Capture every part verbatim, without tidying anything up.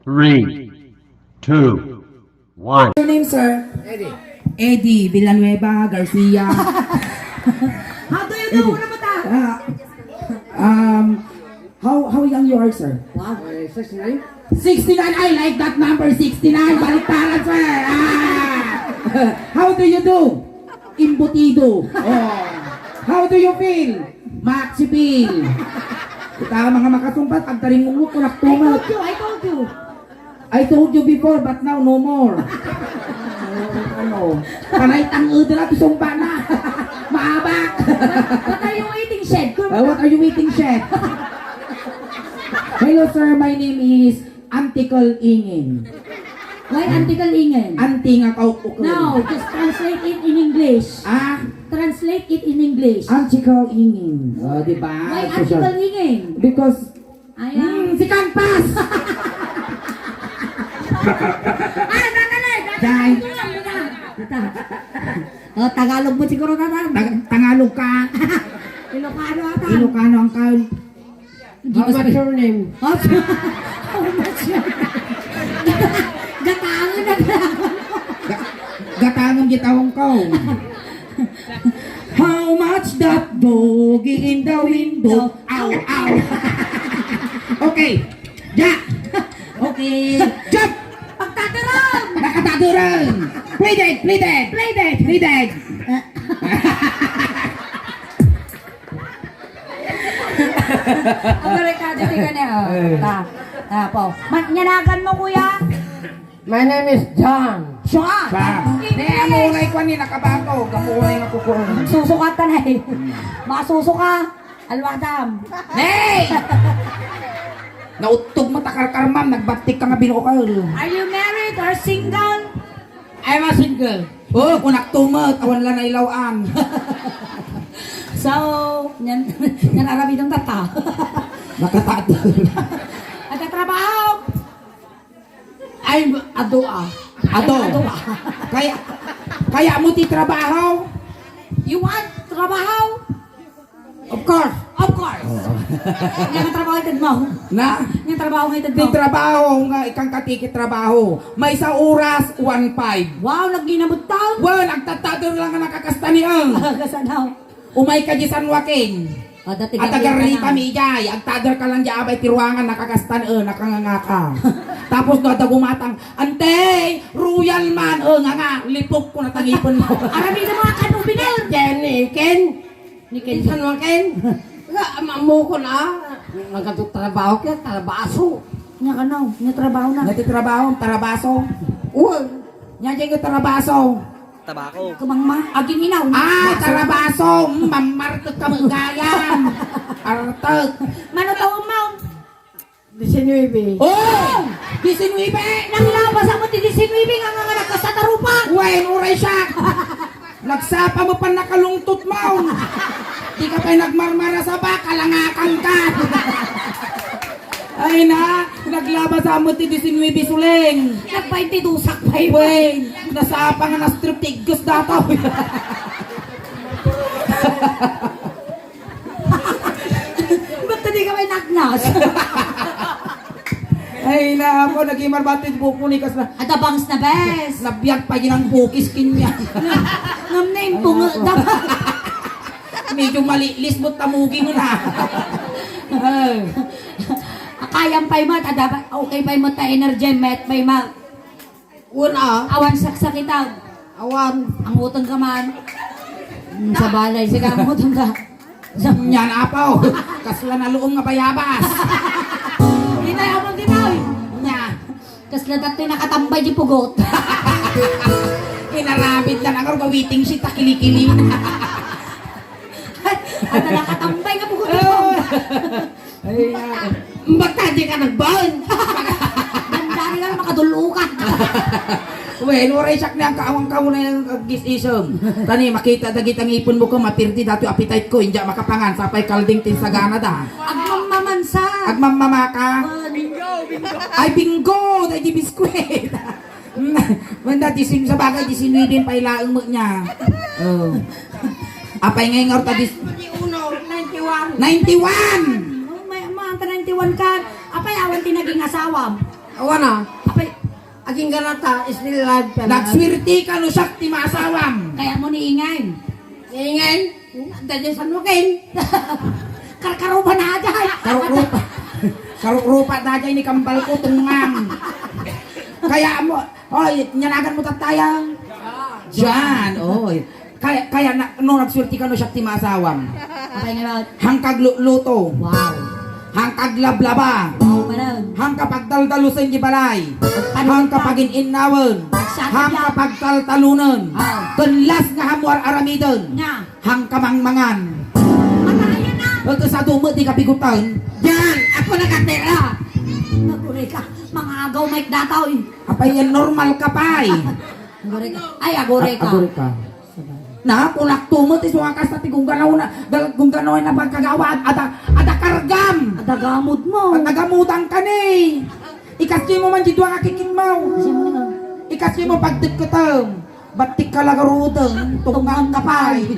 Three, two, one. Your name, sir? Eddie. Eddie Villanueva Garcia. How do you do? Eddie. Ano ba ta? Ah, um, how, how young you are, sir? Wow, eh, sixty-nine. Sixty-nine, I like that number, sixty-nine. Baliktaran, sir. Ah! How do you do? Imbutido. Oh. How do you feel? Maxi feel. Ita mga makasungbat, agtaring ulo ko I naktumat. Told you, I told you. I told you before, but now no more. Ano? Panay tang-ed na, tusong pa na. Maabak. What are you eating, Shed? Uh, what are you eating, Shed? Hello, sir. My name is Antikal Ingin. Why Antikal Ingin? Anti nga kaukukul. No, just translate it in English. Ah? Translate it in English. Antikal Ingin. Oh, di ba? Why Antikal Ingin? Because Ayan. Hmm, si Kanpas! Ah, tatay! Day. Tatay! Oh, Tagalog mo siguro, tatay. Tag-, Tagalog ka. Ilocano ata. Ilocano ang kaon. How much your name? Oh, how much your name? Gatangan na talaga. Ga-, gatangan di taong kaon. How much that doggy in the window? Ow, ow. Okay. Ja. Okay. Jump. Pagtataram. Nakatataram. Play dead, play dead. Play dead. Play dead. Ang barikada ti kanya, oh. Eh. Ta. Ta po. Ma-, nyanagan mo, kuya? My name is John. Siya! Siya. Hindi, ano, unay ko ni nakabato. Kamu unay nga kukuha. Susukat ka na eh. Masusuka. Alwadam. Hey! Nauttog mo, takarkarmam. Nagbattik ka nga binukaw. Are you married or single? I'm a single. Oh, kunak tumat. Awan la nailawan. So, yan, yan arami ng tata. Nakatato. Nagtatrabaho. Ay, adu, ah. Adu. Adu, ah. Kaya, kaya mo ti trabaho? You want trabaho? Of course. Of course. Oo. Nga nga trabaho ited mo? Na? Nga trabaho nga ited mo? Ti trabaho nga ikang katiki trabaho. Maysa oras, one five. Wow, nagginabot taon. Well, nagtatader lang nga nakakastanian. Kasanaw. Umay ka di San Joaquin. At taga Rita Miyay, agtader ka lang di abay ti ruangan, nakakastan, eh, nakanganga ka. Tapos no, adda gumatang, "Ante, royal man," eh, nga nga, lipok ko na tangipen mo. Arami na mga kanubiner. Jenny, Ken. Ni Ken. San Joaquin. Nga, am-, ammo ko na. Nagkatutrabaho kaya, talabaso. Nga kanaw, nga trabaho na. Nga ti trabaho, tarabaso. Uy. Nga di nga tarabaso. Tabako. Kumangma, aging inaw. Ah, tarabaso. Mm, mamartek ka, magayam. Artek. Mano taon mo? Disinuybe. Oh! Disinuybe! Nang labas mo ti disinuybe nga nga nagkasatarupa. Wen, uray siya. Nagsapa mo pa nakalungtot mo. Di ka pa'y nagmarmara sa baka, langakan ka. Ay na, naglabas mo ti disinuybe suleng. Nagbaintidusak pa yun. Wen, nasapa nga na-strip ti igges dataw. Ba't ka di ka may nagnas? Ay, na ako, naging marbati buhok mo ni kasla. Ada bangs na, bes. Nabiag pa yun ang bukis kinya. Ngam na yung pungo. Ay, ako. Medyo malilis mo tamugi mo na. Ay. Akayam pa yung mata, dapat okay pa yung mata, energy, met pa yung mata. Una. Awan saksakitag. Awan. Ang utang ka man. Mm, sa balay, sige, ang utang ka. Sa Yan, apaw. Kasla na luong nga bayabas. Itay, amang di tayo. Nya. Kasla dati nakatambay di pugot. Inarabit na nang gawiting si takili-kili. At nakatambay nga pugot. Ay, ah, basta di ka nagbaon. Dandani nga makadulukan. Well, uray siak ni ang kaawang kauna yung gis-isem. Tani, makita dagita ngipon mo ko, mapirdi dati appetite ko, inja makapangan, sapay kalding tinsagana da. Agmammamansa. Agmammama ka? Ay, bingo! Dahil di biskwit. Manda, disin, sa bagay, disinwibin pa ilaeng mo niya. Oh. Apay ngay nga orta dis- Ninety-one. Ninety-one! Oh, may, may, anta ninety-one ka. Apay, awan ti naging asawa. Awan a. Apay, agingga nata, still live pa. Nagswerteka no siak ti maasawam. Kayatmo ni ingay. Ingay? Daydiay San Joaquin. Karkaruba na daydiay. Karukrupa. Karukrupa daydiay ni kambalko, tungngang. Kayatmo, oy, ania naganmo tattay a? John, oy. Kaya, kaya na, no nagswerteka no siak ti maasawam. Apay ngarud? Hangka aglutluto. Wow. Hangka aglablaba. Wow, manen. Hangka pagdaldalusen ti balay. Pagpanunta. Hangka pagin-innawen. Pagsakit. Hangka pagtaltalonen. Wow. Ken las nga ammo ar-aramiden. Nga. Hangka mangmangan. Matayen na. Ket sadu met ti kabigotan. Diyan, ako nakatira. Agurayka, mangagaw met datoy. Apay, yan normal ka pay. Agurayka. Ay, agurayka. A-, agurayka. Na, kunak tumet, isu nga kasta ti gungganaw na, gal-, gungganaw na pagkagawa, adda, adda kargam. Adda gamodmo. Adda gamodanka ni. Ikasimo man di dua nga kikitmo. Sino na? Ikasimo pagdekketem. Ba't ti kalagaruden? Tungngang ka pay.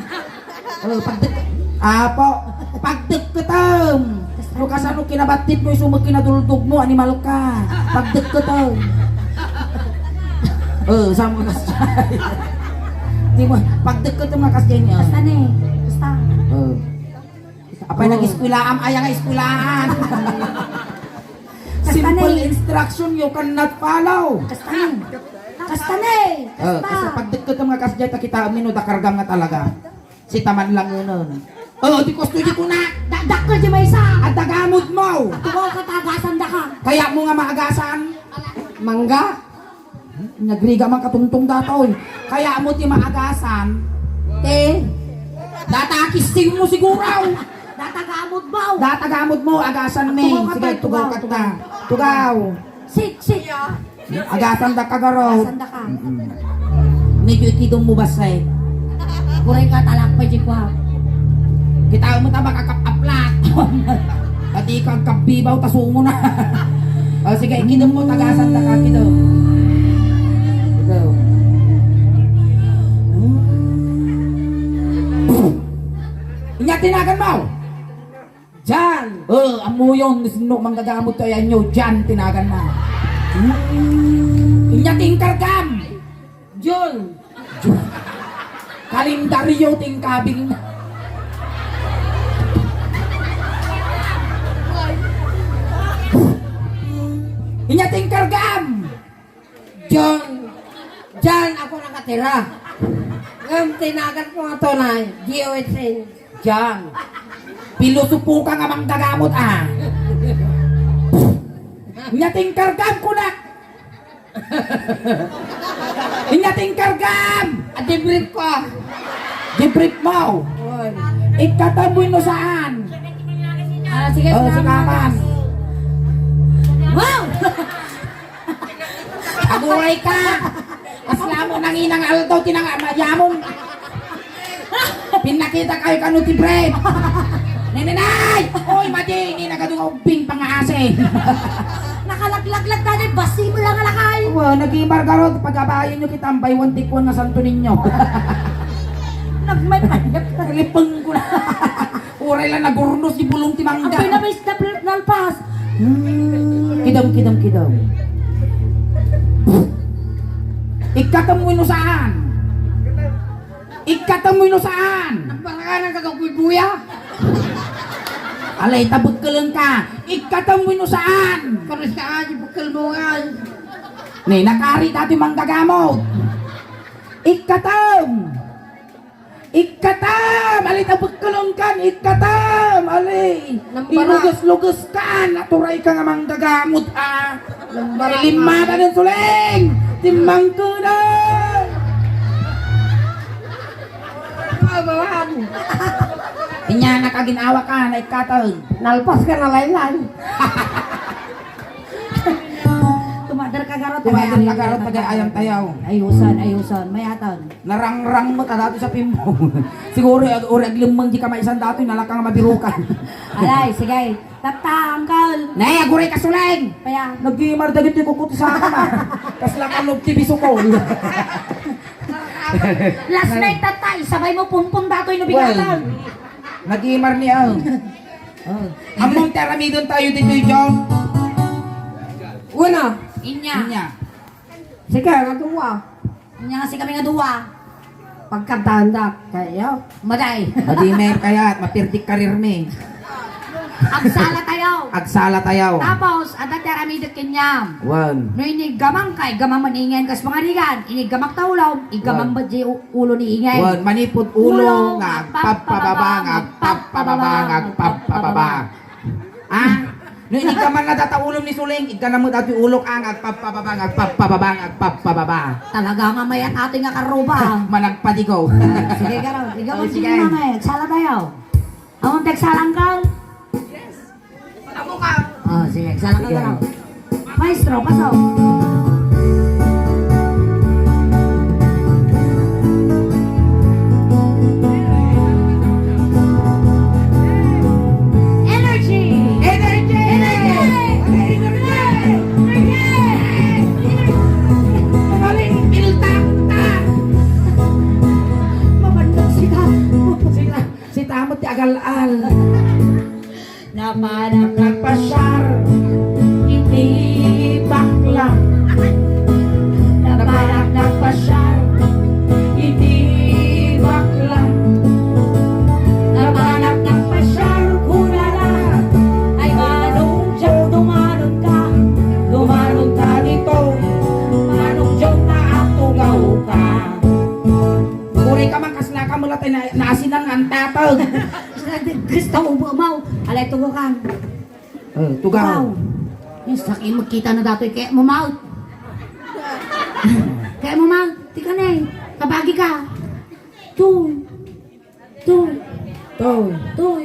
Oh, pagdek-, apo, pagdekketem. No kasano kinabattitmo, isu met kinaduldogmo, animal ka. Pagdekketem. Oh, saan mo kasi? Di mo, pagdekketem nga kasi niya. Basta ni, basta. Oh. Apay, oh, nag-eskwelaam, aya nga eskwelahan. Kasta simple ni. Instruction you cannot follow. Kasta ni. Kasta ni. Oh, kasta. Kasta pagdekketem nga kasdiay, ta kitaem no adda kargam nga talaga. Sitaman lang yun, oh. Oh, di kosto di kuna. Da-, dakkel di maysa. Adda gamodmo. Tugaw ka, ta agasandaka. Kayatmo nga maagasan. Mangga. Nagrigat man katungtong datoy. Kayatmo ti maagasan. Ti? Data kissingmo siguro. Data gamodmo. Data gamodmo, agasan mi. Tugaw ka, sige, tugaw, tugaw ka, tugaw. Tugaw. Sit, sit. Agasandaka garud. Agasandaka. Mm-mm. Medyo ikidemmo bassit. Agurayka, talakpay di kua. Kitaem ta makakap-aplak. Pati ka agkabbibaw, ta sumo na. O, sige, ikidemmo, agasandaka, kidem. Kidem. Ania ti naganmo? Jan! O, ammoyon, no sinno manggagamot, ay ania, Jan ti naganna. Ania ti inkargam? Jun. Kalendaryo ti inkabilna. Ania ti inkargam? Jan. Jan, ako nakatira. Ngem ti naganko nga tunay, G O H N. Jan. Pilosopo ka nga manggagamot, a. Ania ti inkargam, kunak? Ania ti inkargam? A, debrief ko. Debrief mo? Oy. Ikkatem wenno saan? A, sige, o, salamat. Sikaman. Wow! Agurayka! Asla mo nangina nga aldaw ti nangayamon. Pinakitakayo kano ti brief. Nenenay! Oy, madi, ni nagadu nga ubbing pangaasi. Nakalaglaglag daydiay, basi mo lang a lakay. Wa, nagimar garud, pagabayan nyo kita, ang buy one take one nga Santo Niño. Nagmay panyap na. Lipeng ko na. Uray la nagurnos di bulong ti mangga. Apay na, mais na nalpas. Hmm, kidam, kidam, kidam. Ikkatem wenno saan? Ikkatem wenno saan? Nagbarakanan ka, kaguybuya. Alay, ta bekkeleng ka. Ikkatem wenno saan? Pares ka, ay, bekkel mo nga, ay. Ne, nakari dati manggagamot. Ikkatem. Ikkatem! Ali, ta bekkelengkan, ikkatem! Ali! Nambara. Iluges-lugeskan, naturay ka nga manggagamot, a! Nambara. Limmata den suling! Timmangkena! Abawan! Inya, nakaginawa ka, naikkatem. Nalpas ka, nalaylay. Tumader ka garot, tumader ka garot, tagay ayam tayaw. Ayusan, ayusan, mayatan. Narangrang mo, ta datoy sa pimpo. Siguro, ag-, uri aglemmeng di kamaysan datoy, nalaka nga mabirukan. Alay, sige. Tatta, uncle. Ne, aguray ka suling! Kaya? Nagimar dagiti kukuti sa akin, a. Kasla kalog ti bisukol. Last night, tatta, isabay mo pumpon datoy no bigatan. Well, nagimar ni, a. Oh. Ammom ti aramiden tayo ditoy, John? Una, Inya. Inya. Sige, nga dua. Inya nga sikami nga dua. Pagkantaandak, kayo? Maday. Madi, men, kayat, mapirdik karirmi. Agsala tayo. Agsala tayo. Tapos, adda ti aramidek kenyam. Wen. No iniggamang ka, iggamang man ingen kas pangarigan. Iniggamak ta ulom, iggamang Wen. met di u-, ulo ni ingen. Wen, manipud ulo, Ulo, nga agpapababa, nga agpapababa, nga agpapababa. Ah? No, iniggaman na data ulom ni Suling, igganam met datoy ulok, ah, nga agpapababa, nga agpapababa, nga agpapababa. Talaga nga mayat atoy nga karuba. Managpadigaw. Sige, garo. Ikaw Oh, ang sige. Sige, mamaya. Sala tayo. Ang tagsalang ka? Amo ka. Oh, sige. Salang ka, Sige. garo. Maestro, pasok. Energy! Energy! Energy! Energy! Energy! Maling iltak ta! Mabandog sika. Sika, si Tamot ti agal-al. Napanak nagpasiar iti bakla. Napanak nagpasiar iti bakla. Napanak nagpasiar kunana, ay manong diak dumanon ka, dumanon ka dito, manong diak naatugaw ka. Uray ka man kasla ka, mula tayo na, naasinan nga antatag. Gusto ubo mo. Alay, tugo ka. Eh, tugaw. Tugaw. Yung sakit, magkita na datoy, kaya mo mouth. Kaya mo mouth. Tika na eh. Kabagi ka. Tuy. Tuy. Tuy. Tuy.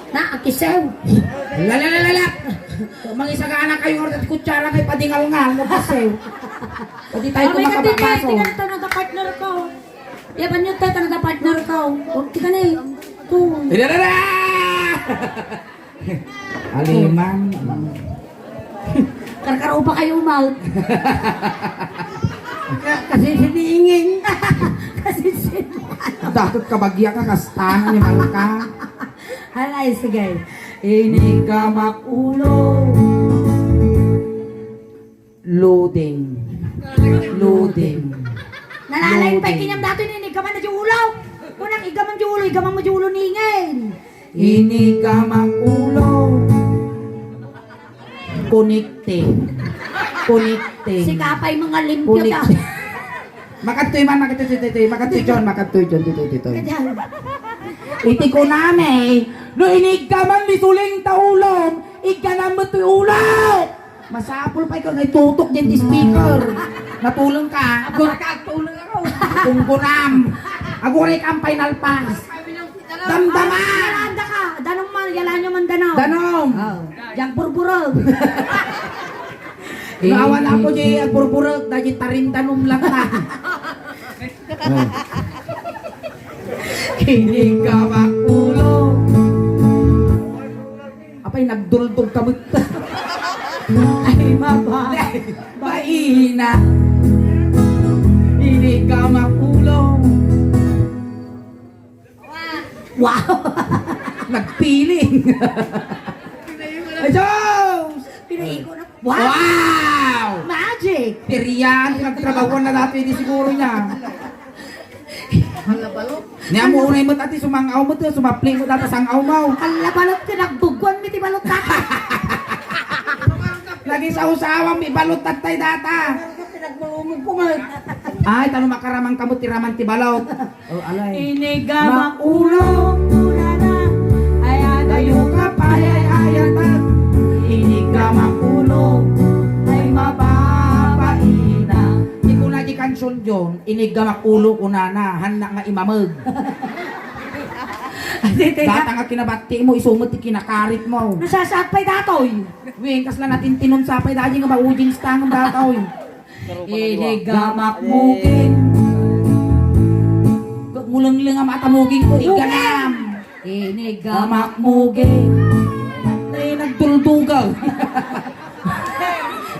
Na, akisew. Lalalala. Mangisagana kayo ng kutsara kay padingalngal. Magkisew. Pwede tayo Kami ka, tika, kumakapapaso. tika na, tika na, partner ko. Yaban nyo tayo, talaga partner ka. Huwag ka na eh. Ito. Idadada! Aliman. Karkaro pa kayo, Mal. Ka-, kasi siningin. Kasi sin- Dapat kabagya ka, kastana ni Malka. Alay, sige. Ini ka makulo. Loading. Loading. Nalalain pa Loading. Ikinyam datoy ni, ni iggaman na di ulo. Kunang iggaman di ulo, iggaman mo di ulo ni ingen. Ini ka makulo. Connecting. Connecting. Si Kapay mga limpyo Connect- ta. Makadtoy man, makadtoy, toy, toy, toy. Makadtoy, John, makadtoy, John, toy, toy, toy, toy. Kaya. Iti kunami, no iniggaman ni Suling ta ulom, igganam met toy ulo. Masapul pay ka nga itutok diay ti speaker. Natuleng ka. Agura ka, agtuleng ako. Tunggunam. Aguray ka ang final pass. Damdama! Yalanda ka. Danong man, yalan nyo man danong. Danong. Oh. Yang burburog. Eh. Naawan ako di agburburog, dahil tarim danong lang na. Oh. Hindi ka makulo. Apay, nagduldog ka met. Ay, maba. Baina. Hindi ka makulong. Wow! Nagpiling. Ay, Diyos! Pinaiko na. Wow! Wow! Magic! Pirian, nagtrabahuan na dati, di siguro niya. Hala, balot. Niya mo unay mo, tati, sumang-aw mo to, sumapli mo, tata, sang-aw mo. Hala, balot ka, nagbuguan mi ti balot, tata. Lagi sa usawa, may balot, tatay, data. Pinagmalumog ko, man. Ay, tano makaramang kamot, ti raman ti balot. Oh, alay. Inigamak ulo, kunana. Ay, adayo ka, payay, ayatan. Inigamak ulo, ay, mababaina. Di ko na di kansion, John. Inigamak ulo kunana, hannak nga imameg. Adi, teka. Data nga kinabatti mo, isu met ti kinakarit mo. Nasasaat pay datoy. Wen, kasla natintinon sa pay dadi nga maudins tangon datoy. Inigamak muging. Mulengleng a mata muging ko, iganam. Inigamak muging. Ay, nagduldugaw.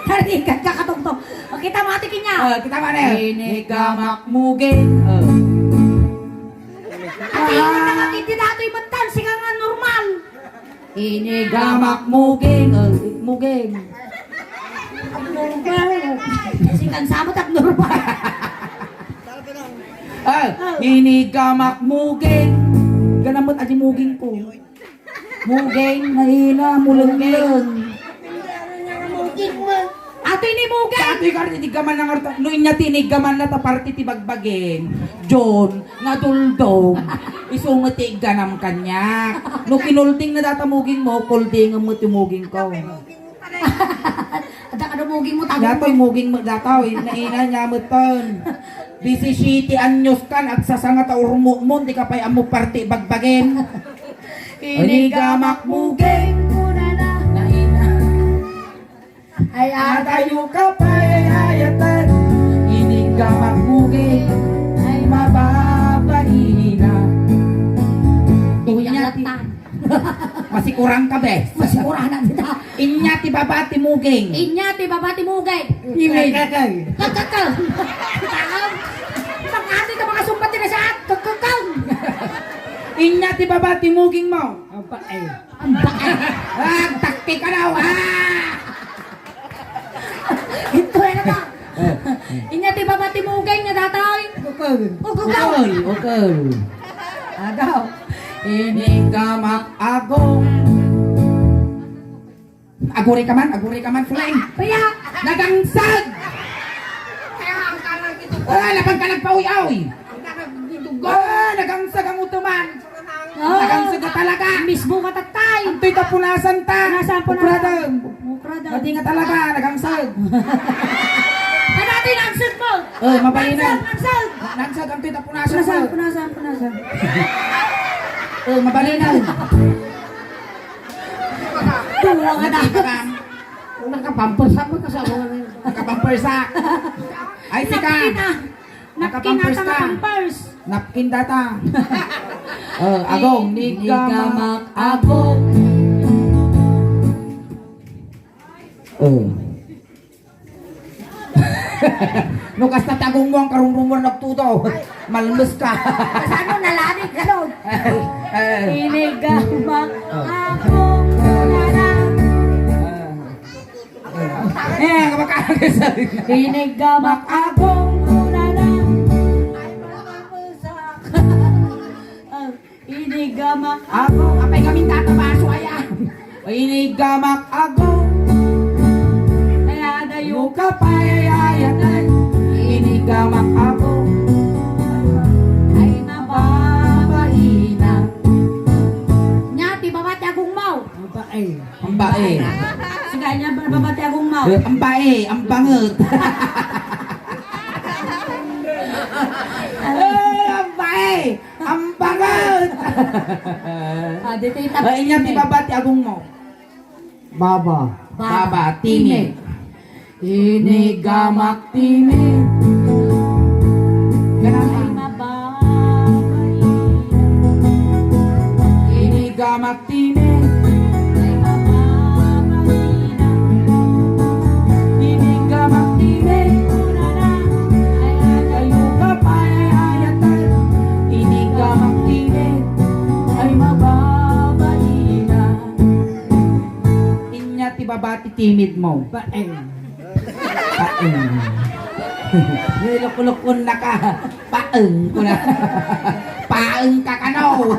Tarigat ka, katungtong. O, kita mo, Ate Kinya. O, kita mo, Ate. Inigamak muging. O. Ate, ikaw na nga, hindi na ito ibantan. Sige nga, normal. Inigamak muging. O, muging. Sikan sa mo, tak normal. Ah, inigamak muging. Ganamot aji muging ko. Muging, mahina, mulengleng. Ati ni muging. Ati ka rin, inigaman na nga. No inya ti inigaman na ta parte ti bagbagen. John, nga duldong. Isu met ti igganam kaniak. No kinulding na data muging mo, kuldingem met ti muging ko. Adda ka muging mo, tago. Datoy muging mo, datoy. Naina niya mo ton. Disisiete anyos kan, agsasanga ta urmukmon, di ka pay ammo parte bagbagen. Inigamak muging. Naina. Ay, adayo ka pay ayatan. Inigamak muging. Ay, mababaina. Tuyang latta. Masikurang ka, bes. Masikurang na dita. Inya ti baba ti muging. Inya ti baba ti muging. Kakakal. Kakakal. Pag-ati ka mga sumbat ti nasaat. Kakakal. Inya ti baba ti muging mo. Aba, eh. Aba, eh. Ah, takti ka daw, ah! Ito, ano ka? Inya ti baba ti muging nga datoy. Ukol. Ukol. Ukol, ukol. Agaw. Inigamak agong. Aguri ka man, aguri ka man, Fleng. Kaya. Nagangsag! Ah, laban ka nagpaoy-oy. Ah, nagangsag ang utuman. Ah, nagangsag ka talaga. Mismo ka, tatay. Antoy ta punasan ta. Punasan, punasan. Ukradan. Ukradan. Pati nga talaga, nagangsag. Ano ito yung nangsag mo? Oh, mabalin na. Nangsag, nangsag. Nangsag, antoy ta punasan mo? Punasan, punasan, punasan. Oh, mabalin na. Tuwa ka na. Nakapampers ako kasama. Nakapampers ka. Ay, sika. Napkin na. Napkin Nakapampers ata ka. Nga pampers. Napkin data. Oh, agong, nigamak, agong. Oh. No, kasta ti agong mo, ang karungrungan nagtudo. Malmes ka. Kasano nalanig ka, no? Eh. Inigamak, agong, kunana. Eh, kamakakasal. Inigamak agong kunana. Ay, mga kapusak. Ah, inigamak agong. Apay kami tatabaso, aya. Inigamak agong. Kaya dayo ka payayayatan. Inigamak agong. Ay, mababaina. Nya, ti baba ti agong mo. Babae. Ang bae. Sige, anya ba nababati akong mao? Eh, ang bae, ang bangot. Eh, ang bae, ang bangot. Ah, dito yung tap-, eh, inya ti ini. Babati akong mo. Baba. Baba, timid. Timid. Inigamak timid. Ganun. Ay, mababaina. Inigamak timid. Ay, mababaina. Inigamak timid. Kunana. Ay, adayo ka pay ayatan. Inigamak timid. Ay, mababaina. Inya ti babati timid mo. Baeng. Paeng. Niluklukon na ka. Paeng ko na. Paeng ka kano.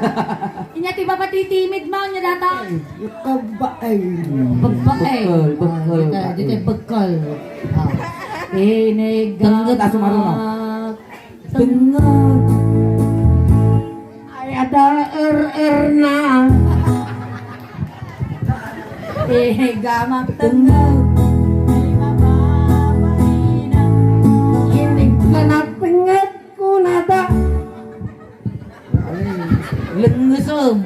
Inya ti baba ti timid mo, nya data. Ikaw ba ay? Babae. Bekal, bekal, Ah, dito, dito, bae. Bekal. Ah. Inigamak. Tengget, aso maruno. Tengget. Ay, ada er-er na. Eh, gamak tengel. Inig ka na tengel, kunada. Lengesem.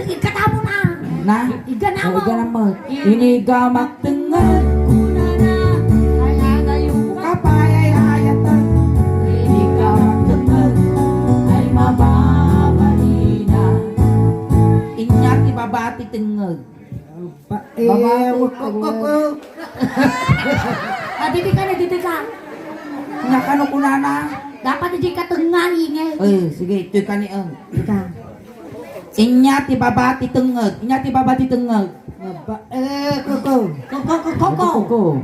Ikatamu na. Na? Iganamo. Oh, iganamo. Ini gamak tengel. Kunana. Ay, agayo. Kapayayayatan. Ini gamak tengel. Ay, mababaina. Inya ti babati tengeg. Ba-, eh, Babati wag-, wag-, tengeg. Wag-, wag. Ah, didi ka na, didi ka. Nya kano kunana? Dapat di ka tengel, ingay. Eh, sige, itoy kani, eh. Ika. Inya ti baba ti tengnged. Inya ti baba ti tengnged. Baba, eh, kuko. Kuko, kuko, kuko. Kuko.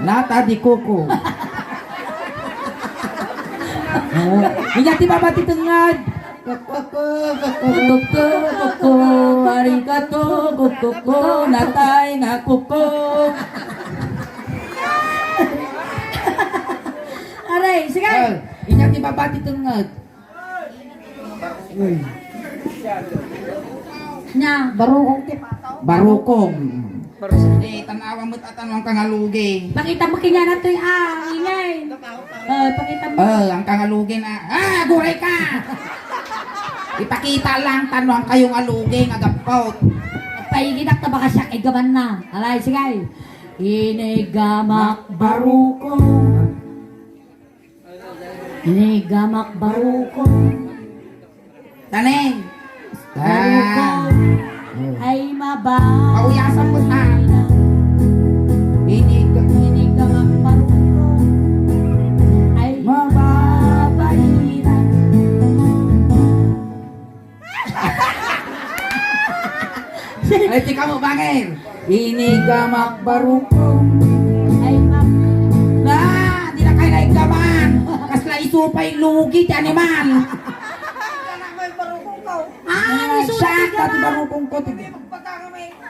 Nata di kuko. Eh, inya ti baba ti tengnged. Kuko, kuko, kuko. Kuko, kuko. Arigato, kuko, kuko. Natay na kuko. Aray, sige. Eh, inya ti baba ti tengnged. Uy. Nya, barukong ti pataw. Barukong. Eh, tan-awa met atan ang kangalugi. Pakita mo kanya na to, ah, ingay. Eh, pakita mo. Eh, ang kangalugi na. Ah, guray ka! Ipakita lang, tanong kayo nga lugi, nga gappot. Paigidak ta baka siya kay gaman na. Alay, sige. Inigamak barukong. Inigamak barukong. Taneng. Barukong. Ah. Ay maba. Pauyasan mo ta. Inig. Inigamak barukong. Ay mabairan. Ay, tika mo, bangin. Inigamak barukong. Ay, ma'am. Na, di na kayo naigaman. Kasla isu pay lugi ti animal. Ah, isu siya, ti pati gaman. Barukong ko, ti.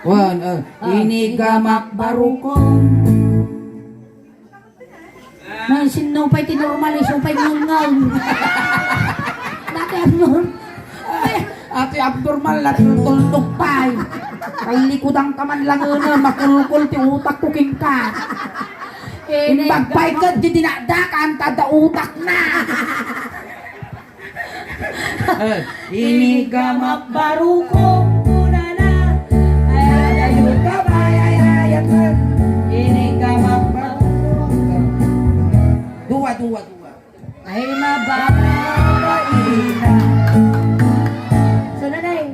Wan, eh, ah, inigamak barukong. Nang sinno pay ti normal, isu pay ngungngang. Dati abnormal. Ati abnormal, natutulog pay. Kay likudan ka man lang, ano, makulkul ti utak ko, king ka. Eh, imbag pay ka, di dinakdakan, tada utak na. Eh, inigamak barukong kunana. Ay, ay, ay, ay, ay, ay, ay. Inigamak barukong. Dua, dua, dua. Ay, mababaina. Sunod ay.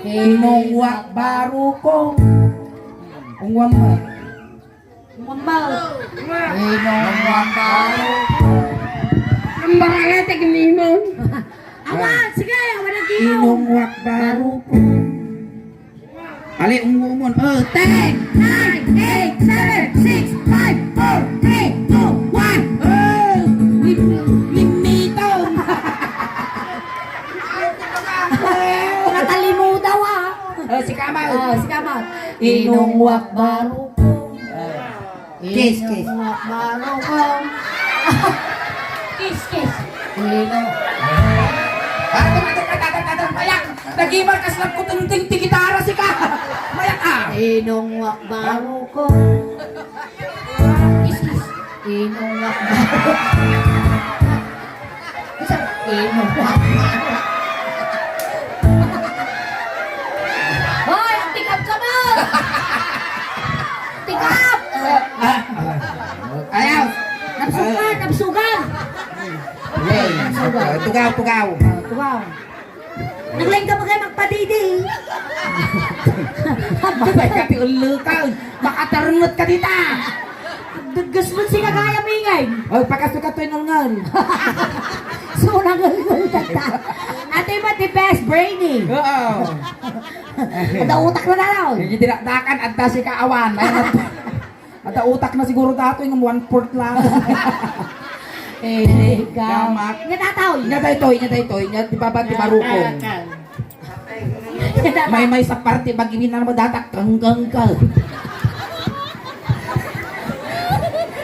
Inungwak barukong. Ungwam mo. Mamaw. Inong wakbaro. Ang barangay, taga Mimon. Awan, sige, awan ang ginaw. Inong wakbaro. Ali, umumon. Oh, ten, nine, eight, seven, six, five, four, three, two, one. Oh, lim-, limiton. Nakalimutan, ah. Oh, si Kamal. Oh, si Kamal. Inong wakbaro. Kiss, kiss. Inong wakbaro ko. Kiss, kiss. Inong. Ato, ato, ato, ato, ato, ayak. Nagimar kas lab ko tengteng ti gitara, sika. Mayak, ah. Inong wakbaro ko. Kiss, kiss. Inong wakbaro. Hoy, tikap ka mo! Tikap! Ah, ah. Ayaw! Napsukan, napsukan! Hey, tugaw, tugaw. Ah, tugaw. Naglain ka ba kayo magpadidi? Patay ka ti ulo ka. Makatarungot ka dita. Daggas mo si kagaya mingay. Oh, pakasto ka to inulngan. So, nangulngan ka ta. Ate, ba't the best brainy? Oo. Ada utak na daw. Yung dinakdakan, adda si kaawan. Ay, nat-, ada utak na siguro dato, yung one-fourth lang. Eh, gamak. Gamak. Nga tataw. Nga daytoy, nga daytoy, nga di ba, ba, di ba, rukong? Ah, ah, ah. May, may sa parte bagina mo datak kanggang ka.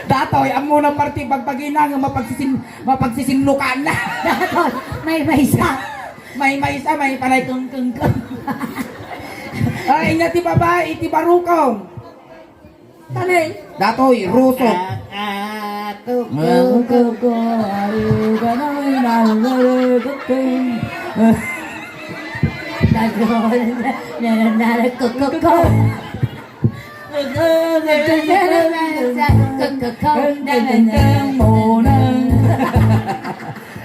Datoy, ang muna parte bagbagina nga mapagsisin-, mapagsisinlukan na. Datoy, may, may sa. May, may sa, may panay kanggang ka. Ay, inya ti babae, ti barukong. Tani. Datoy, rusok. Ah, ah, kuko, kuko, ayo, ganoy, naluluguteng. Dagol, nananalag, kuko, kuko. Kuko, kuko, kuko, kuko, kuko, nananalag. Monang.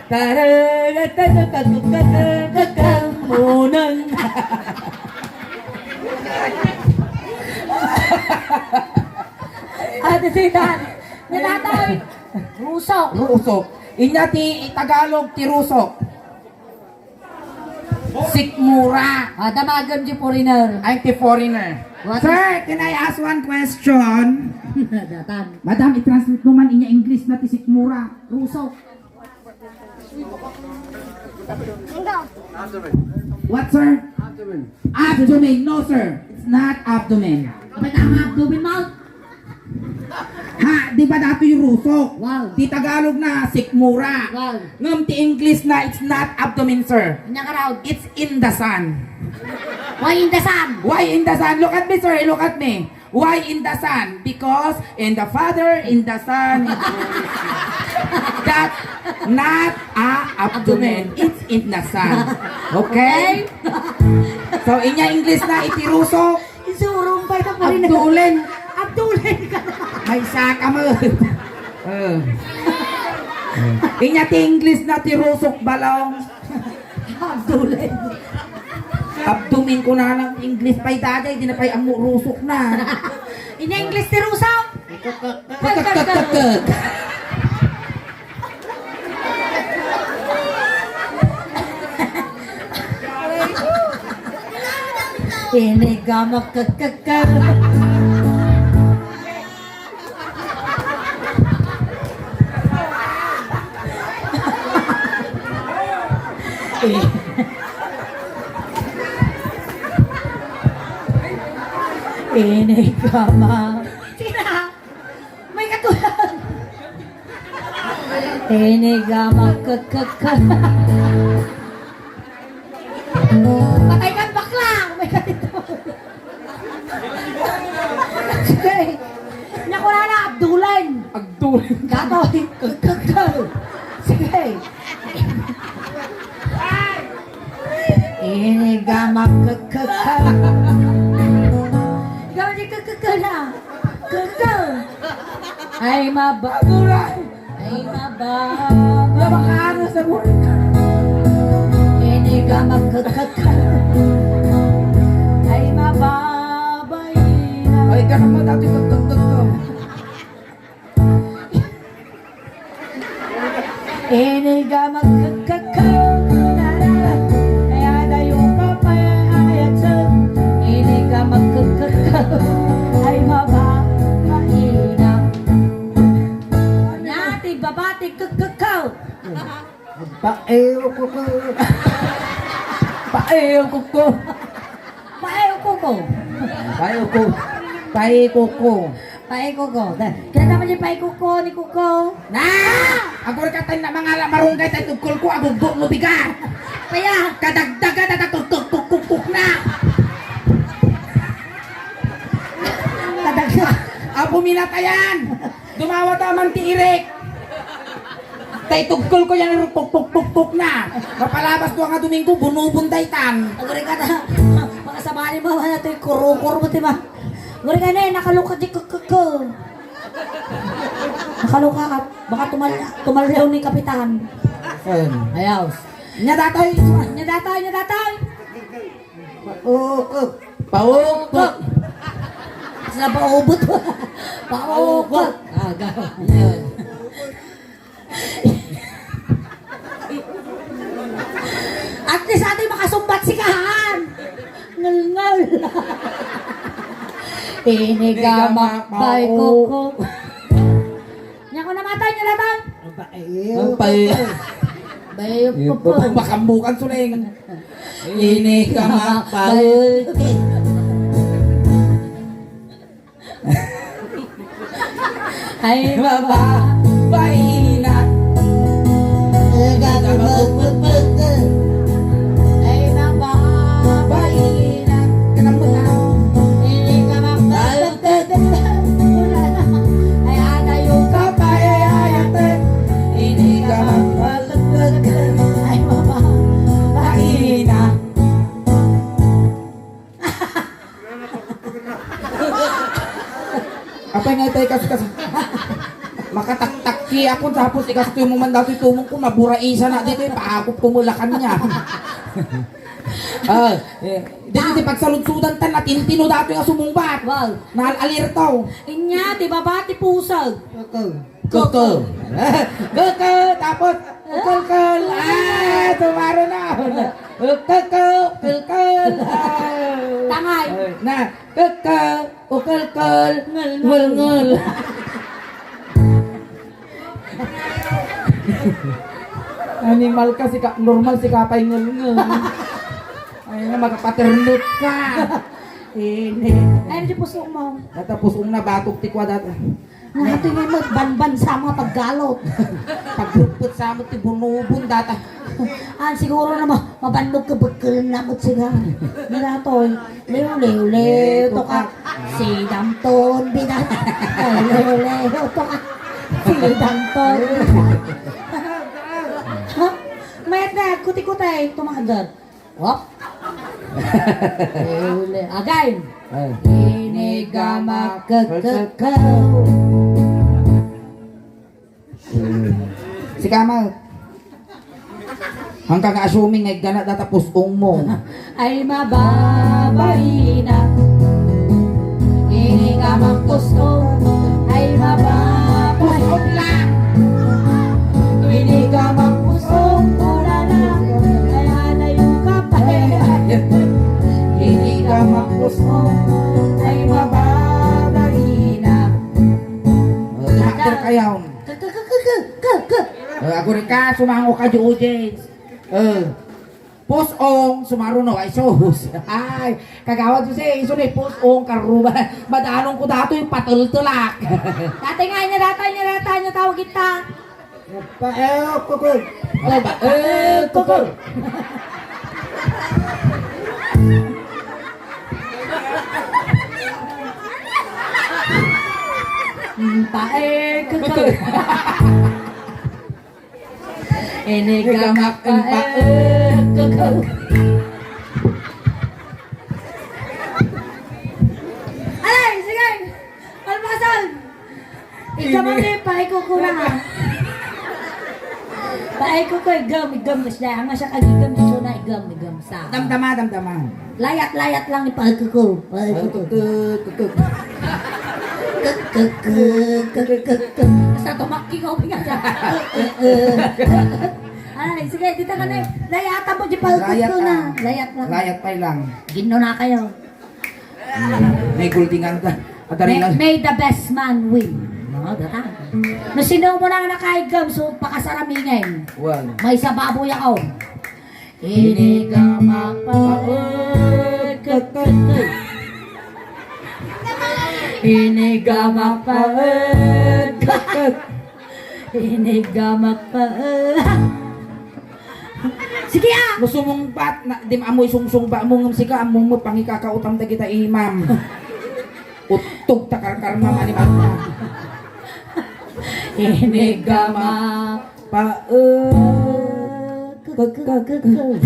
Tararata, kuko, kuko, kuko, monang. Ate Sitan, nanatoy. Rusok. Rusok. Inya ti Tagalog ti rusok. Sikmura. Ah, damagen ti foreigner. Ay, ti foreigner. What Sir, is can I ask one question? Datan. Madam, i-translate mo man inya English na ti sikmura. Ruso. What, sir? Abdomen. No, sir. It's not abdomen. Abay, tama, abdomen, mouth. Ha, di ba datoy rusok? Wow. Ti Tagalog na, sikmura. Wow. Ngem ti English na, it's not abdomen, sir. Anya ka raw? It's in the sun. Why in the sun? Why in the sun? Look at me, sir. Look at me. Why in the sun? Because in the Father, in the Son, in the Holy Spirit. That's not a abdomen. It's in the sun. Okay? So, inya English na iti rusok. Isurong pa ito pa rin. Abdulen. Abdulen ka. May saka mo. Eh. Inya ti English na ti rusok balong. Abdulen. Abdomen ko na lang English pay daday, di na pay ammo rusok na. Inya English ti rusok. Kakakakak. Ini gamak kakakak. Eh. Ini gamak. Sina? May katulang. Ini gamak kakakak. Patay kan bakla! May ganito. Sige. Naku na na, Abdulan. Abdulan. Datoy. Sige. Ini gamak kakaka. Ikaw di kakaka na. Kaka. Ay, maba. Abdulan. Ay, mababa. Mabakano sa buhay. Ini ka magkagkagka. Ay, mababa, ina. Ay, ganun mo dati kagkagkagka. Ini ka magkagkagka. Ay, adayo ka pa, ay, ayat sa. Ini ka magkagkagka. Ay, mababa, ina. Nya ti baba ti kekkekew. Paeo ko ko. Paeo ko ko. Paeo ko ko. Paeo ko. Paeo ko ko. Paeo ko ko. Da, kita man yung paeo ko ko ni Kuko. Na! Agor ka tayo na mga la-, marunggay tayo tugkol ko, agugbo mo bigat. Kaya? Kadagdaga, dadagtugtugtugtugtug na. Kadagdag. Apo minatayan. Dumawat man ti irik. Tay tugkol ko yan, puk, puk, puk, puk na. Mapalabas ko nga Domingo, bunubon daytan. Aguri ka na, makasama ni mama na ito'y kurukuro mo, ti ma. Aguri ka na, eh, nakaluka di kukuko. Nakaluka ka, baka tumal-, tumalyaw ni Kapitan. Ayun. Ayaw. Nya datoy, nya datoy, nya datoy. Paukot. Paukot. Sa paubot. Paukot. Aga. Ayun. At least ato'y makasumbat si Kahan. Ngalngal. Ini ka makbay kuko. Nya ko namatay, nya namatay. Ang pae. Ang pae. Bayo ko po. Makambukan, Suling. Ini ka makbay. Ay, mababaina. Ay, mababaina. Kanang mo na. Ay, mababaina. Ay, adayo ka pa, ay, ayate. Ini ka magpalaglag. Ay, mababaina. Apay nga itay kas, kas, makataktakki ako, tapos ikastoy mo man datoy tumong ko, maburaisa na dito, eh, paakop ko mula kanya. Ah, eh, dito, di pagsaludsudan tan, natintino datoy nga sumungbat. Wow. Nal-, alerto. Inya, di ba, ba, ti pusag? Kuko. Kuko. Kuko, tapos, kukulkul. Ah, tumaro na. Kekkew, kelkel. Tangay. Ay, na, kekkew, ukelkel, ngelngel. Ngelngel. Animal ka, sika, normal, sika pay ngelngel. Ay, na, magpaternut ka. Ini. Ay, di pusong mo. Data pusong na, batok ti kwa data. Nakatingin mo, banban sa mga paggalot. Pagputput sa mo, ti bunubon data. Ah, siguro na ma-, mabannog ka, bagkelen na mo siga. Nila to, eh. Lew, lew, lew, to ka. Sidam ton, bida. Lew, lew, to ka. Sidam ton. Ha? Mayat na, kuti-kuti, tumagal. Wap. Lew, lew. Again. Ay. Inigamak kekkekew. Sika, ma. Hangka nga assuming nga igana data pusong mo. Ay mababaina. Inigamak pusong. Ay mababaina. Pusong lang. Inigamak pusong. Kulala. Ay adayo ka pa. Inigamak pusong. Ay mababaina. Later kayo. Ka, ka, ka, ka, ka, ka, ka. Eh, agurika, sumango ka, di audience. Eh, pusong, sumaruno, ay, sus. Ay, kagawad, susi, isu ni pusong, karuba. Madanong ko datoy, pateltelak. Dati nga, inya data, inya data, inya tawag ita. Pae, kuko. Pae, kuko. Pae, kuko. Inigamak pae, kuko. Alay, sige. Almasal. Ikaw man eh, paikuko na nga. Paikuko, igam, igam, kasla. Ang asya kag igam, dito na igam, igam sa. Damdama, damdama. Layat-layat lang, ipaikuko. Paikuko. Kuko, kuko, kuko. Basta tumakki ko, pinga. Ay, sige, dito ka na. Layatan mo, di paikuko na. Layat lang. Layat pa lang. Gino na kayo. Hmm. May guldingan ka. May, may the best man win. No, data. No, sino mo na nakaigam, so pakasaramingen. Well. May sa baboy ako. Inigamak paet, kek, kek, kek. Inigamak paet, kek, kek. Inigamak paet. Sige, ah! No sumungbat, na, di maamoy sungsungba mo, ngem sika, ammo mo, pangikakautam dagita imam. Uttog ta karkarma, manimat na. Inigamak paet. Inigamak paet.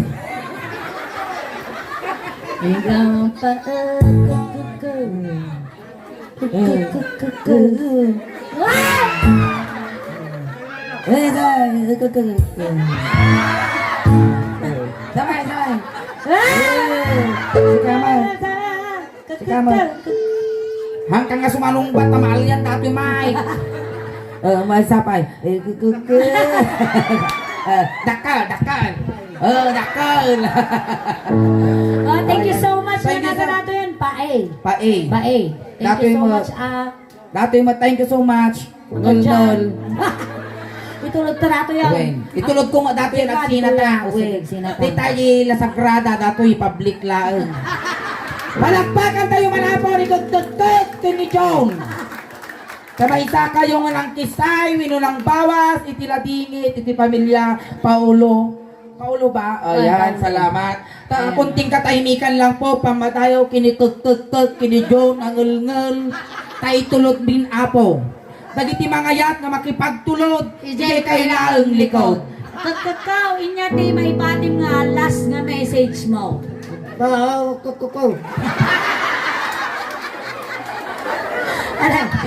Eh, sabay, sabay. Eh, si Kamal. Si Kamal. Hangkan nga sumalungbat, tamalian dati, Mike. Eh, masapay. Eh, dakkel, dakkel. Eh, dakkel. Oh, thank you so much. Thank you, sir. Pae. Pae. Pae. Thank you so much, ah. Datoy mo, thank you so much. Ngulngul. Itulod ta datoy yan. Itulod ko nga datoy, nagsinata. Sige, nagsinata. Di tayo la Sagrada, datoy public laeng. Palakpakan tayo, manapol, ikagdagdag, ni John. Sa maysa kayo nga nangkisay, wenno nangbawas, iti ladingit, iti pamilya, Paolo. Paulo ba? Ayan, salamat. Ta, kunting katahimikan lang po, pamadayo, kini kek, kek, kek, kini John, ang ngelngel. Ta itulod din, Apo. Dagiti mangayat nga makipagtulod, ijay kailaeng likod. Kek, kek, kao, inya ti maipatim nga last nga message mo. Ba, kek, kek, kek.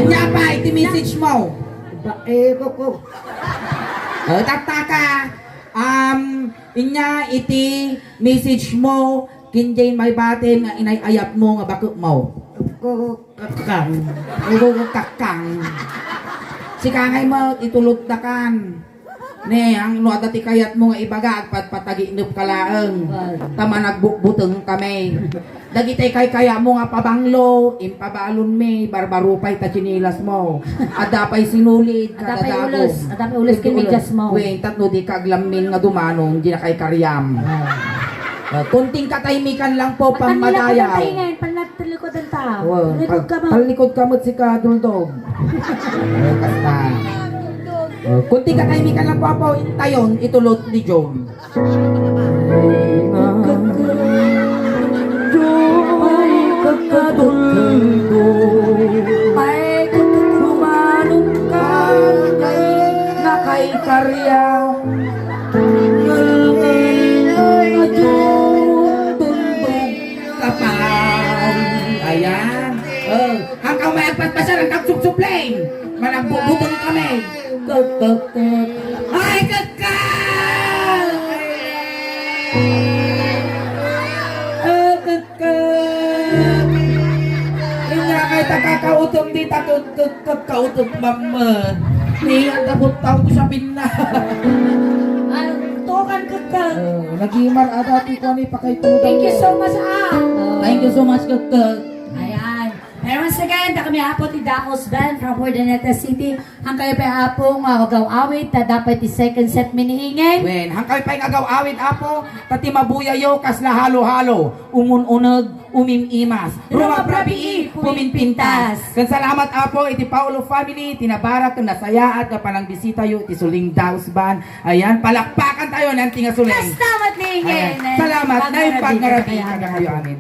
Inya pa, iti message mo. Ba, eh, kek, kek. Eh, tattaka. Um, inya iti message mo, ken jay maibatim nga inay-ayat mo nga bakek mo. Kukukakang. Kukukakang. Sika ngay met, itulod dakan. Ne, ang no adda ti kayatmo nga ibaga, agpatpataginep ka laeng. Ta managbutbuteng kami. Dagiti kaykayatmo nga pabanglo, impabalonmi, barbarupay ta tsinelasmo. Adda pay sinulid, Adda pay kadadago. ulos, adda pay ulos ken mediasmo. Wen, tapno dika aglammin nga dumanon, dina kaykariam. Ah. Ah, kunting katahimikan lang po, Pagkanila pamadayaw. Talingodan ta. Wow. Talikod ka, ma. Talikod ka met sika, Duldog. Eh, kasta. Oh, kunting katahimikan lang po, apo, intayon, itulot ni Jom. Ay, kakaduldo. Ay, kakaduldo. Dumanon ka, nakaikarya. Ngalngal, adyo, tundog. Kapal. Ayan. Oh, hanggang may agpatpasar, hanggang supsupleng. Managbubutang kami. Kek, kek, kek. Ay, kek, kek! Ay, kek, kek! Inya kay ta kakautom dita, kek, kek, kek, kautom, mama. Ni, ang tabot tao ko sa pinna. Ay, tukan, kek, kek. Oh, nagimar ada ti kuan ni pakaitungan. Thank you so much, ah. Thank you so much, kek, kek. Ayan. Pero once again, da kami, Apo, ti Daos Band from Urdaneta City. Hangkayo pay, Apo, nga agaw-awid, ta dapay ti second set mi ni Ingen. Wen, hangkayo pay nga agaw-awid, Apo, ta ti mabuyayo kasla halo-halo, umun-uneg, umim-imas, rumabrabii, pumimpintas. Ken salamat, Apo, iti Paolo family, ti nabarak ken nasayaat nga panangbisitayo iti Suling Daos Band. Ayan, palakpakan tayo, nanti nga Suling. Kasta met ni Ingen. Ayan. Salamat, naimbag nga rabii kadakayo amin.